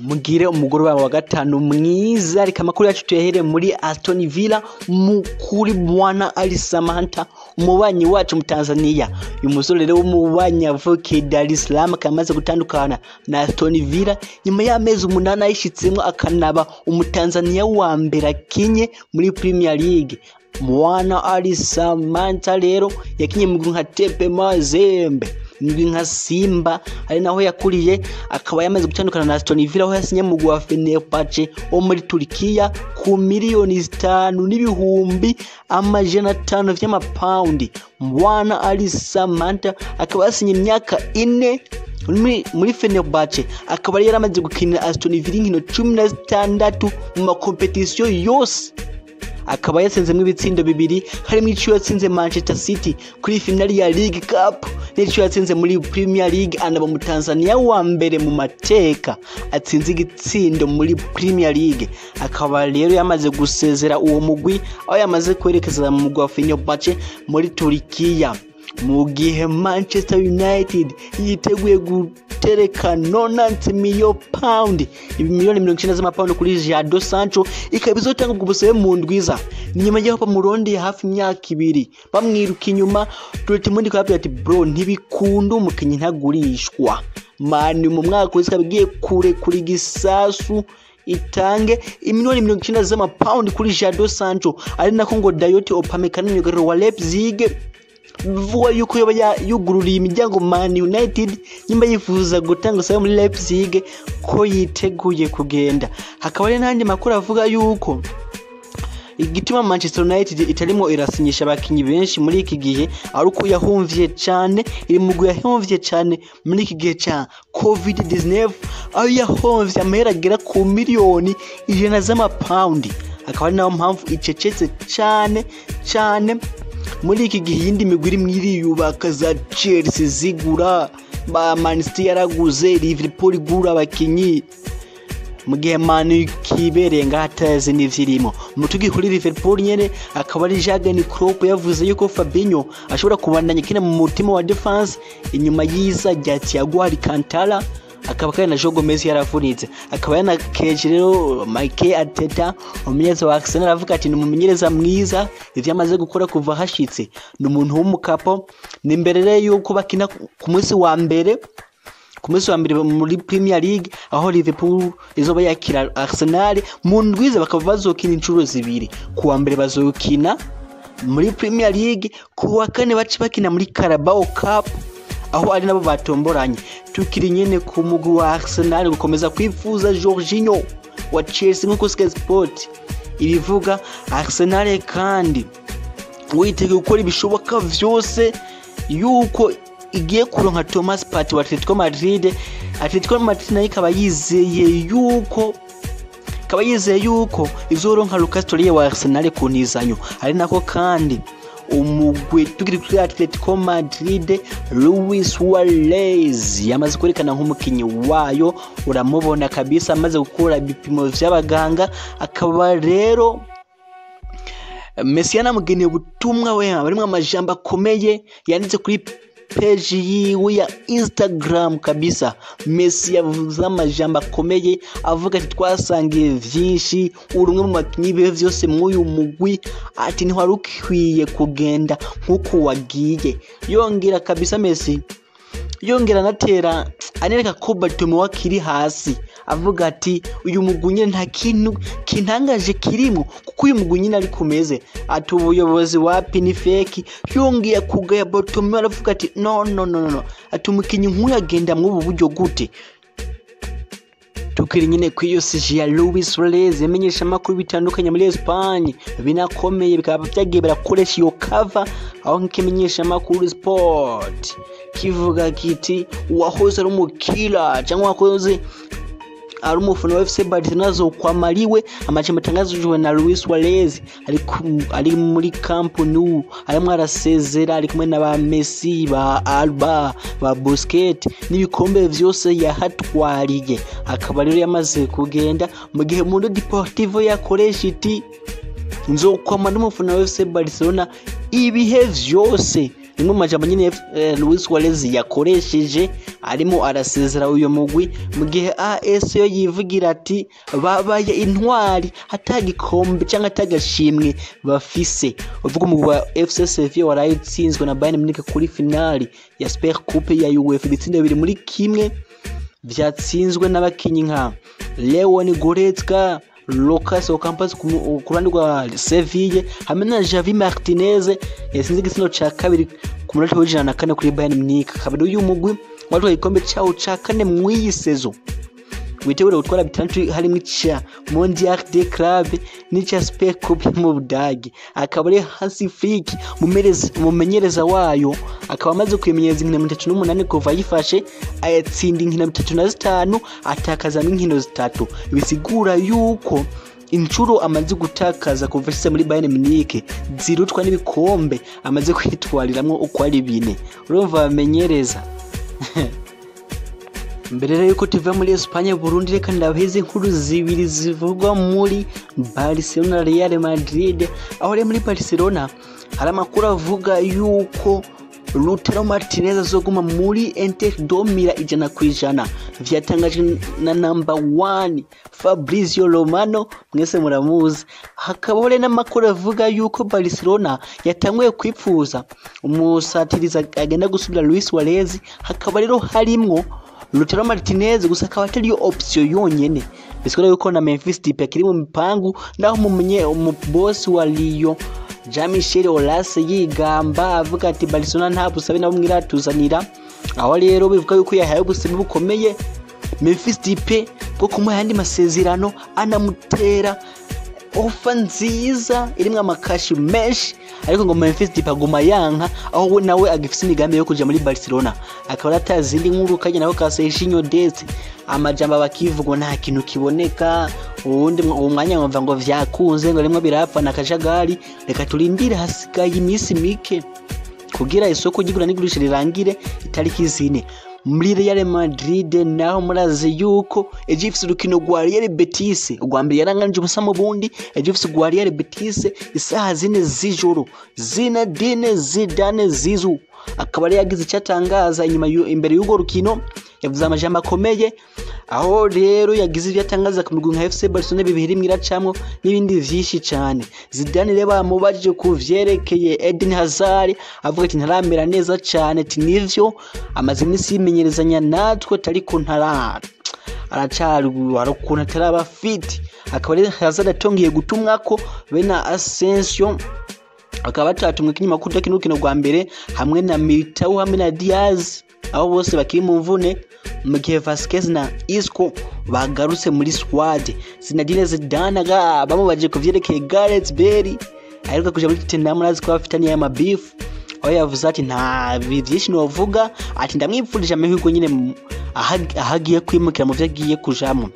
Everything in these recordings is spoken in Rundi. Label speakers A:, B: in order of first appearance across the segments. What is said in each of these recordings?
A: Mugire umugoroba wa gatanu mwiza. Reka amakuru yacu tuyahere muri Aston Villa, mukuri Bwana Ali Samanta, umubanyi wacu mu Tanzania. Uyu musore rero w'umubanyi avukiye Dar es Salaam akaba amaze gutandukana na Aston Villa nyuma y'amezi 8 ayishitsemo, akanaba umutanzania wa mbere akinye muri Premier League. Mwana Ali Samanta rero yakinye mu nka Tepe Mazembe, mugwi nka Simba, ari naho yakuriye. Akaba yamaze gutandukana na Aston Villa, aho yasinye mu wa Fenerbahce wo muri Turkiya ku miliyoni 5,500,000 vy'amapaundi. Mwana Ali Samanta akaba yasinye imyaka 4 muri Fenerbahce, akaba yari yaramaze gukinira Aston Villa inkino 16 mu makompetisiyo yose, akaba yatsinzemo ibitsindo 2, harimo icyo yatsinze Manchester City kuri finali ya League Cup n'icyo yatsinze muri Premier League, anaba mu Tanzania wa mbere mu mateka atsinze igitsindo muri Premier League. Akaba rero yamaze gusezera uwo mugwi, aho yamaze kwerekeza mu mugwi wa Fenerbahce muri Turkiya, mu gihe Manchester United yiteguye gutereka 90 million pound, miliyoni 90 z'amapaundi kuri Jadon Sancho, ikaba izotanga ubwo busabe mu ndwiza. Ni nyuma y'aho bamurondiye hafi imyaka 2 bamwiruka inyuma. Dortmund ikababwira ati bro, ntibikunda, umukinyi ntagurishwa. Mani mu mwaka wese kabigiye kure kuri gisasu itange imiliyoni 90 z'amapaundi kuri Jadon Sancho, ari nako ngo Dayot Upamecano, myugariro wa Leipzig, bivugwa yuko yoba yugururiye imiryango Man United nyuma yifuza gutanga sayo muri Leipzig, ko yiteguye kugenda. Hakaba hari n'andi makuru avuga yuko igituma Manchester United itarimo irasinyisha abakinyi benshi muri iki gihe ari uko yahumvye cane, iri mugwi yahumvye cane muri iki gihe ca COVID-19, aho yahomvye amahera agera ku miliyoni 100 z'amapaundi. Akaba ari nayo mpamvu icecetse cane cane muri iki gihe iyindi migwi irimwo iriyubaka, za Chelsea zigura, ba Man City yaraguze, Liverpool igura abakinyi, mu gihe Man kibereye ngaho atazi n'ivyirimo. Mutugi kuri Liverpool nyene, akaba ari Jurgen Klopp yavuze yuko Fabinho ashobora kubandanya akina mu mutima wa defense inyuma yiza rya Thiago Alcantara, akaba kandi na Joe Gomez yaravunitse. Akaba yanakeje rero Mikel Arteta, umumenyereza wa Arsenal, aravuga ati ni umumenyereza mwiza, ivyo amaze gukora kuva hashitse, ni umuntu w'umukapo. Ni imbere rero yuko bakina ku munsi wa mbere, ku munsi wa mbere muri Premier League, aho Liverpool izoba yakira Arsenal mu ndwiza, bakaba bazokina inshuro 2. Ku wa mbere bazokina muri Premier League, ku wa kane bace bakina muri Carabao Cup, aho ari nabo batomboranye. Tukiri nyene ku mugwi wa Arsenal gukomeza kwifuza Jorginho wa Chelsea nkuko Sky Sport ibivuga. Arsenal kandi witeguye gukora ibishoboka vyose yuko igiye kuronka Thomas Partey wa Atletico Madrid. Atletico Madrid nayo ikaba yizeye yuko izoronka Lucas Torreira wa Arsenal ku ntizanyo. Ari nako kandi umugwi, tukiri kuri Atletico Madrid, Luis Suarez yamaze kwerekana nk'umukinyi wayo, uramubona kabisa amaze gukora ibipimo vy'abaganga. Akaba rero Messi yanamugeneye ubutumwa we harimwo amajambo akomeye yanditse kuri page yiwe ya Instagram kabisa. Messi yavuze amajambo akomeye, avuga ati twasangiye vyinshi, uri umwe mu bakinyi bihe vyose mw'uyu mugwi, ati ntiwari ukwiye kugenda nk'uko wagiye. Yongera kabisa Messi yongera anatera anereka ko Bartomeu akiri hasi, avuga ati uyu mugwi nyene nta kintu kintangaje kirimo, kuko uyu mugwi nyene ari kumeze, ati ubuyobozi wapi, ni fake. Yongeye kugaya Bartomeu, aravuga ati no, no, no, no, ati umukinyi nk'uyu agenda mw'ubu buryo gute? Tukiri nyine ku iyo sujet ya Luis Suarez, yamenyesha amakuru bitandukanye muri Espagne binakomeye bikaba byagiye birakoresha iyo cover, aho nk'ikimenyesha amakuru Sport kivuga kiti uwahoze ari umukila cyangwa uwahoze ari umufana wa FC Barcelona azokwamariwe. Amajambo atangajwe na Luis Suarez ari muri Camp Nou, arimo arasezera ari kumwe na ba Messi, ba Alba, ba Busquets n'ibikombe vyose yahatwariye. Akaba rero yamaze kugenda, mu gihe Mundo Deportivo yakoresha iti nzokwama n'umufana wa FC Barcelona ibihe vyose. Nimwe mu majambo nyine Luis Suarez yakoresheje arimo arasezera uyu mugwi, mu gihe AS yo yivugira ati babaye intwari atagikombe cyangwa atagashimwe bafise. Uvuga umugwi wa FC Sevilla waraye utsinzwe na Bayern Munich kuri finali ya Super Coupe ya UEFA, ibitsindo 2-1 vyatsinzwe n'abakinyi nka Leon Goretzka, Lucas Ocampos ku ruhande rwa Sevilla, hamwe na Javi Martinez yatsinze igitsindo ca kabiri ku munota w'104 kuri Bayern Munich. Kabiri uyu mugwi watwaye igikombe cawo ca kane mw'iyi saison, witegura gutwara bitandatu harimo ica Mondial de Club n'ica Super Coupe mu Budage. Akaba ari Hansi Flick umumenyereza wayo, akaba amaze kwimenyereza inkino 38 kuva yifashe, ayatsinda inkino 35 atakazamo inkino 3, bisigura yuko inshuro amaze gutakaza kuva ashitse muri Bayern Munich zirutwa n'ibikombe amaze kwitwariramwo uko ari bine. Urumva bamenyereza. Mbere rero yuko tuva muri Espagne Burundi, reka ndabaheze inkuru zibiri zivugwa muri Barcelona Real Madrid. Aho rero muri Barcelona hari amakuru avuga yuko Lautaro Martinez azoguma muri Inter de Milan 100%, vyatangajwe na number 1 Fabrizio Romano, mwese muramuzi. Hakaba rero n'amakuru avuga yuko Barcelona yatanguye kwipfuza umusatiriza agenda gusubira Luis Suarez, hakaba rero harimwo Lautaro Martinez, gusa akaba atariyo option yonyene. Bisigura yuko na Memphis Depay akiri mu mipangu, naho mumenye umubosi wa Lyon Jean-Michel Aulas yigamba avuga ati Barcelona nta busabe na bumwe iratuzanira. Aho rero bivuga yuko yahaye ubusabe bukomeye Memphis Depay bwo kumuha ayandi masezerano, anamutera ofa nziza irimwo amakashi menshi, ariko ngo Memphis Depay aguma yanka, aho we nawe agifise imigambi yo kuja muri Barcelona. Akaba atazindi nkuru kajya nako ka Serginho Dest, amajambo bakivugwa nta kintu kiboneka. Uwundi uwo mwanya nkumva ngo vyakunze ngo rimwe birapfa na kajagari. Reka turindire, hasigaye iminsi mike kugira isoko ry'igura n'igurisha rirangire itariki 4. Muri Real Madrid naho murazi yuko ejo ifise urukino rwa Real Betis, urwa mbere yaranganije ubusa mu bundi. Ejo ifise urwa Real Betis isaha 4 z'ijoro, Zinedine Zidane Zizou akaba yari yagize icyo atangaza inyuma imbere y'urwo rukino, yavuze amajambo akomeye. Aho rero yagize ibyo atangaza ku migwi nka FC Barcelona bibiri rimwe iracamwo n'ibindi vyinshi cyane. Zidane rero bamubajije ku vyerekeye Eden Hazard, avuga ati ntaramera neza cyane, ati nivyo amaze iminsi yimenyerezanya natwe, ariko ntarara aracari hari ukuntu ataraba fit. Akaba rero Hazard atongeye gutumwako bene Asensio, bakaba batatumwe ikinyamakuru kudakina urukino rwa mbere, hamwe na Militao hamwe na Diaz, aho bose bakiri mu mvune, mu gihe Vasquez na Isco bagarutse muri squad. Zinedine Zidane bamubaje ku vyerekeye Gareth Bale aheruka kuja muri Tottenham, murazi ko bafitaniye amabifu, aho yavuze ati nta vyinshi novuga, ati ndamwipfurije amahirwe nyine aho agiye kwimukira mu vyo agiye kujamwo.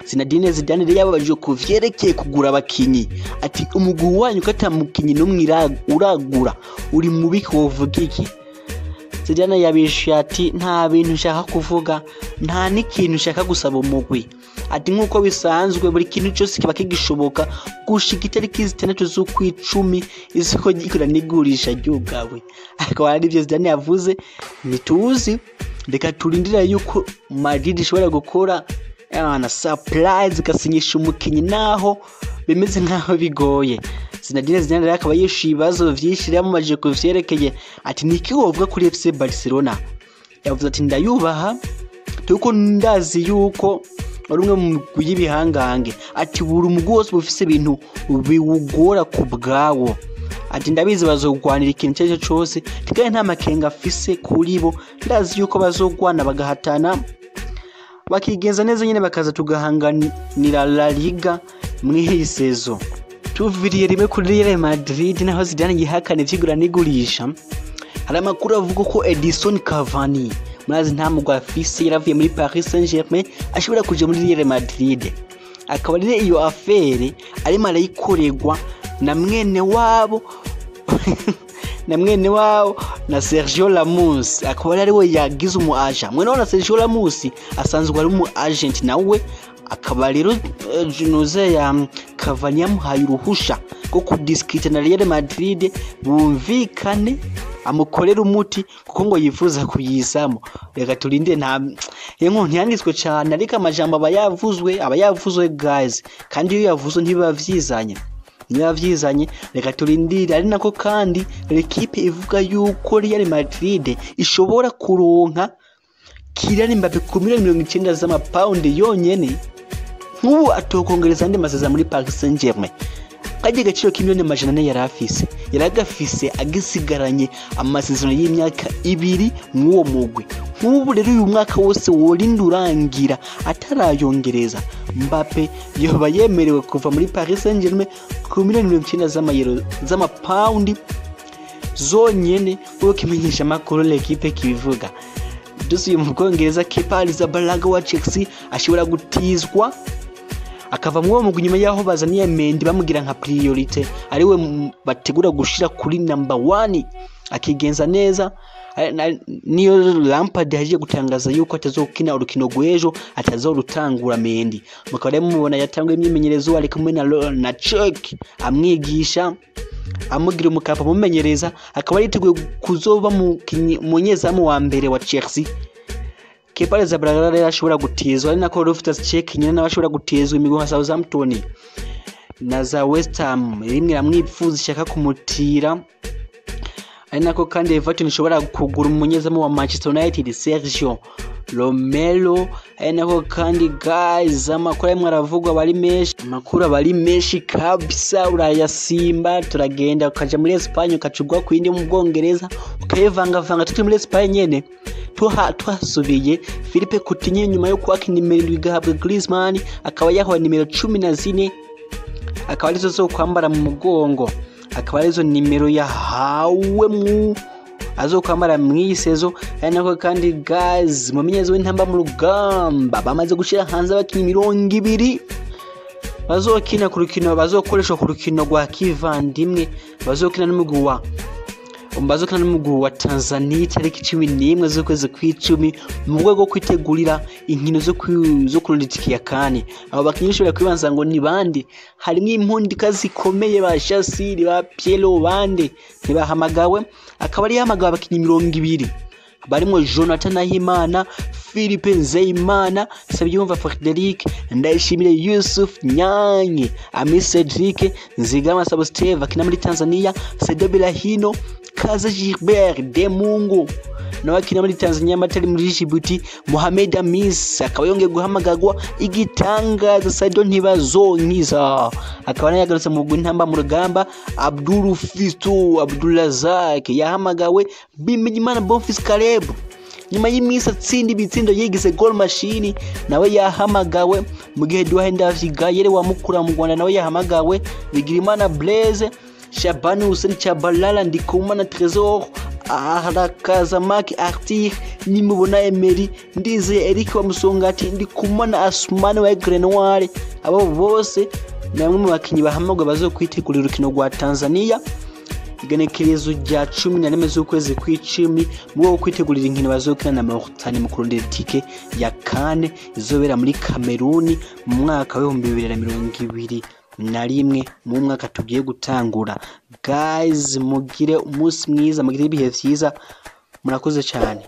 A: Zinedine Zidane rero yababajije ku vyerekeye kugura abakinyi, ati umugwi wanyu ko ata mukinyi n'umwe uragura uri mubi wovuga iki? Zidane yabishuye ati nta bintu nshaka kuvuga, nta n'ikintu nshaka gusaba umugwi, ati nk'uko bisanzwe buri kintu cyose kiba kigishoboka gushika itariki 6 z'ukwicumi isoko ry'igura n'igurisha ryugawe. Akaba ari byo Zidane yavuze. Ntituzi, reka turindire yuko Madrid ishobora gukora na surprise igasinyisha umukinyi, naho bimeze nkaho bigoye. Zinedine Zidane rero akaba yishuye ibibazo vyinshi yamumajije ku vyerekeye ati niki wovuga kuri FC Barcelona. Yavuze ati ndayubaha kuko ndazi yuko ari umwe mu migwi y'ibihangange, ati buri mugwi wose bufise ibintu biwugora ku bwawo, ati ndabizi bazogwanira ikintu icyo ari cyo cyose, kandi nta makenga afise kuri bo, ndazi yuko bazogwana bagahatana bakigenza neza nyine bakaza tugahanganira La Liga mw'iyi saison. Tuviriye rimwe kuri Real Madrid, naho Zidane yihakana ivyigura n'igurisha, hari amakuru avuga ko Edison Cavani, murazi nta mugwi afise, yaravuye muri Paris Saint-Germain ashobora kuja muri Real Madrid. Akaba rero iyo affaire arimo arayikorerwa na mwene wabo na mwene wabo na Sergio Ramos, akaba ari we yagize umu agent. Mwene wabo na Sergio Ramos asanzwe ari umu agent nawe, akaba rero Jose ya Cavani yamuhaye uruhusha rwo kudiskita na Real Madrid bumvikane amukorere umuti kuko ngo yifuza kuyisamo. Reka turinde, nta iyo ntiyanditswe cyane, ariko amajambo aba yavuzwe guys, kandi iyo yavuzwe ntibiba vyizanye, niba vyizanye. Reka turindire. Ari nako kandi L'Equipe ivuga yuko Real Madrid ishobora kuronka Kylian Mbappe ku miliyoni 90 z'amapawundi yonyene, nk'ubu atokongereza andi masezerano muri Paris Saint-Germain. Kajya gaciro k'imiliyoni 400 yari afise, yari agafise agisigaranye amasezerano y'imyaka 2 mw'uwo mugwi. Nk'ubu rero uyu mwaka wose worinda urangira atarayongereza, Mbappe yoba yemerewe kuva muri Paris Saint-Germain ku miliyoni 90 z'amayero, z'amapawundi zonyene, nk'uko kimenyesha amakuru L'Equipe kibivuga. Dusuye mu Bwongereza, Kepa Arrizabalaga wa Chelsea ashobora gutizwa akava muri uwo mugwi nyuma y'aho bazaniye Mendy, bamugira nka priorité, ariwe bategura gushira kuri number one akigenza neza. Niyo Lampard yaje gutangaza yuko atazokina urukino rw'ejo, atazorutangura. Mendy mukaba rero mubona yatanguye imyimenyerezo, ari kumwe na Cech amwigisha, amugira umukapa, amumenyereza, akaba yiteguye kuzoba umunyezamu wa mbere wa Chelsea. Kepa Arrizabalaga rero ashobora gutizwa, ari nako Loftus Cheek nyine nawe ashobora gutizwa. Imigwi nka Southampton na za West Ham rimwe iramwipfuza, ishaka kumutira. Ari nako kandi Everton ishobora kugura umunyezamu wa Manchester United Sergio Romero. Ari nako kandi guys, amakuru arimwo aravugwa aba ari menshi, amakuru aba ari menshi kabisa, urayasimba. Turagenda ukaja muri Espagne, ukacugwa ku yindi mu Bwongereza, ukayivangavanga. Tukiri muri Espagne nyene, tuhasubiye, Philippe Coutinho nyuma yo kwaka nimero 7 igahabwa Griezmann, akaba yahawe nimero 14, akaba arizo zo kwambara mu mugongo, akaba arizo nimero yahawe mu azokwambara mw'iyi saison. Ari nako kandi guys, mumenyereza w'intamba mu rugamba bamaze gushira hanze abakinyi 20 bazokina ku rukino, bazokoreshwa ku rukino rwa kivandimwe bazokina n'umugwi wa Tanzania itariki 11 z'ukwezi kw'icumi, mu rwego rwo kwitegurira inkino zo kurondera itike ya CAN. Abo bakinyi ushobora kwibanza ngo ni bande? Harimwo impundika zikomeye, ba Shasiri, ba Piero, bande ntibahamagawe. Akaba ari yahamagawe abakinyi 20 barimo Jonathan Nahimana, Philippe Nzeyimana, Nsabiyumva Frederic, Ndayishimiye Yusuf Nyange, Amis Cedric, Nzigama Sabo Steve akina muri Tanzania, Sedo Bilahino, Kaza Gilbert Demungu nawe akina muri Tanzania, Matari muri Djibouti, Mohamed Amis akaba yongeye guhamagagwa, igitangaza Saido Ntibazonkiza akaba nawe yagarutse mu ntamba mu rugamba, Abdul Fisto Abdulrazak yahamagawe, Bimenyimana Bonfils Caleb nyuma y'iminsi atsinda ibitsindo yigize goal machine nawe yahamagawe, mu gihe Duhenda Gayere wa Mukura mu Rwanda nawe yahamagawe, Bigirimana Blaise, Shabani Hussein Chabalala, Ndikumana Trésor, Arakaza Mark Arthur, Nimubona Emery, Ndizeye Eric wa Musongati, Ndikumana Asumani wa Aigle Noir. Abo bose ni bamwe mu bakinyi bahamagwe bazokwitegurira urukino rwa Tanzania igenekerezo rya 11 z'ukwezi kw'icumi, mu rwego rwo kwitegurira inkino bazokina na Mauritania mu kurondera itike ya CAN izobera muri Kameruni mu mwaka w'2021, mu mwaka tugiye gutangura. Guys, mugire umunsi mwiza, mugire ibihe vyiza, murakoze cyane.